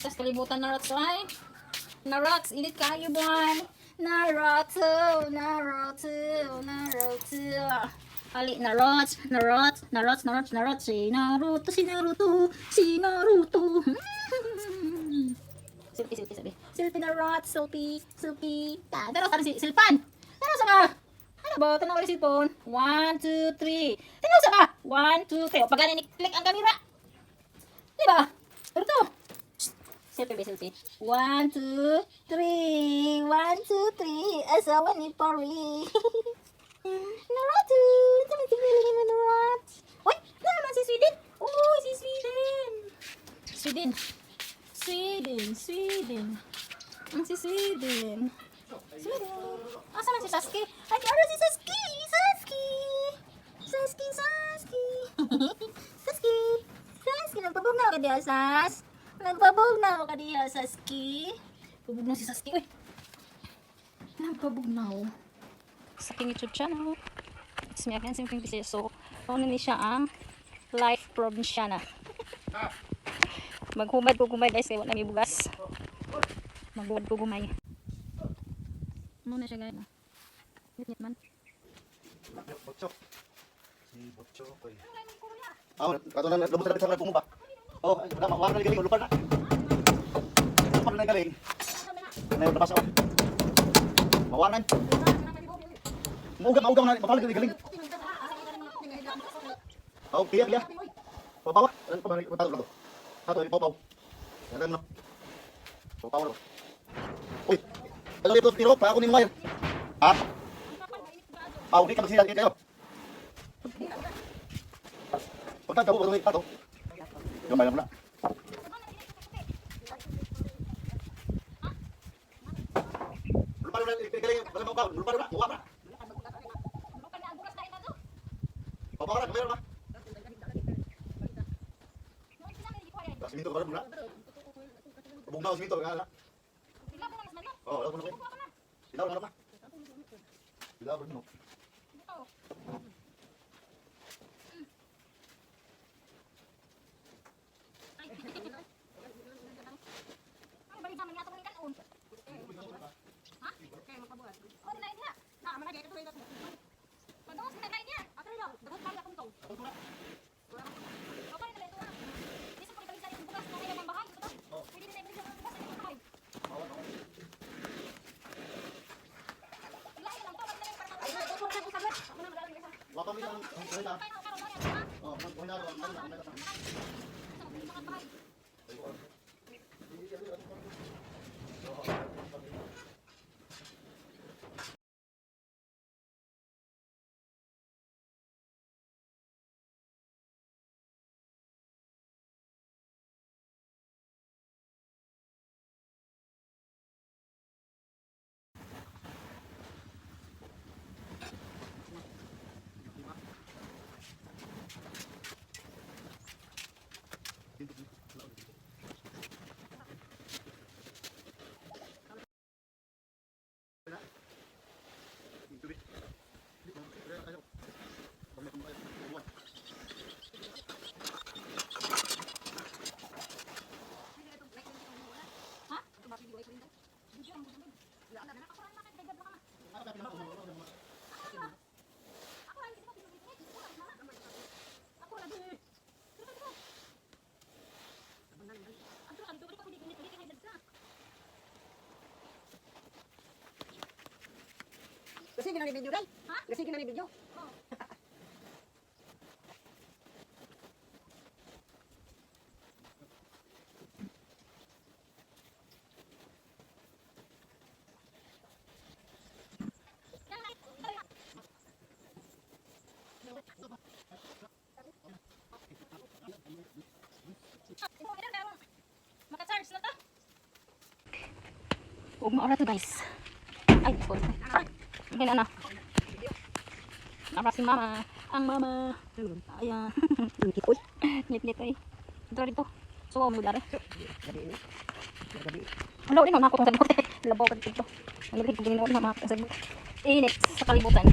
Tapos kalibutan na rats ay. Narots, init kayo buwan. Naruto, Naruto, Naruto. Ali, Narots, Narots, Narots, Narots, Narots. Si Naruto, si Naruto, si Naruto. Selfie, selfie, sabi. Selfie Narots, selfie, selfie. Ah, pero sa si Silpan. Pero sa ka. Ano ba? Tanaw ulit cellphone. One, two, three. Tanaw sa ka. One, two, three. O, pag ganun, click ang camera. Di ba? Pero to. Selfie ba, selfie? One, two, three. One, two, three. Asawa ni Pari. Naruto! Tumitigil mo, Naruto. Uy! Ano naman si Sweden? Uy, si Sweden! Sweden. Sweden, Sweden. Ang si Sweden. Sweden. Asa man si Sasuke? Ay, ano si Sasuke? Sasuke! Sasuke, Sasuke! Sasuke! Sasuke, nagpabugnaw ka diha, Sas? Nagpabugnaw ka diha, Sasuke? Pabugnaw si Sasuke, uy. Nagpabugnaw. Sa aking YouTube channel. It's me again, Simpleng Bisaya. So, ano ni siya ang Life Probinsyana. Maghumad ko gumay, guys, kay wala may bugas. Maghumad ko gumay. Ano na siya, guys? Ngit man. Botcho. Si Botcho koy. Ah, kato na lubos na sa pumo ba? Oh, ay, wala wala na galing lupar na. Lupar na galing. Na labas ako. Mawanan. Mauga mauga na mapalag na galing. Oh, piya piya. Pabawa. Ano pa ba tato to? Tato ipaw. Yan no. Papaw. Uy. Ano dito tiro pa ako ni wire. Ah. Ah, di ka magsila kayo. Pagka kabo ko tato. Gamay lang na. Lupa na galing, wala mo ka, lupa na, muwa na. Papaw na, gamay na. Siminto ka na. Bugnaw siminto ka na. Oh, wala ko na. Ilaw na na. Ilaw na. Wa pa mi ang ang Oh, ang na ang na. Kasi ginani video dai. Kasi ginani video. Maka-charge na ta. Huwag maura to, guys. Ay, sorry. Okay na na. Nara si mama. Ang mama. Ayan. Uy. Ngit-ngit ay. Dito dito. So, mo dare. Gabi ini. Gabi. Wala din na ako tong sagot. Labaw ka dito. Ang galing ko ginawa na mga sagot. Init sa kalibutan.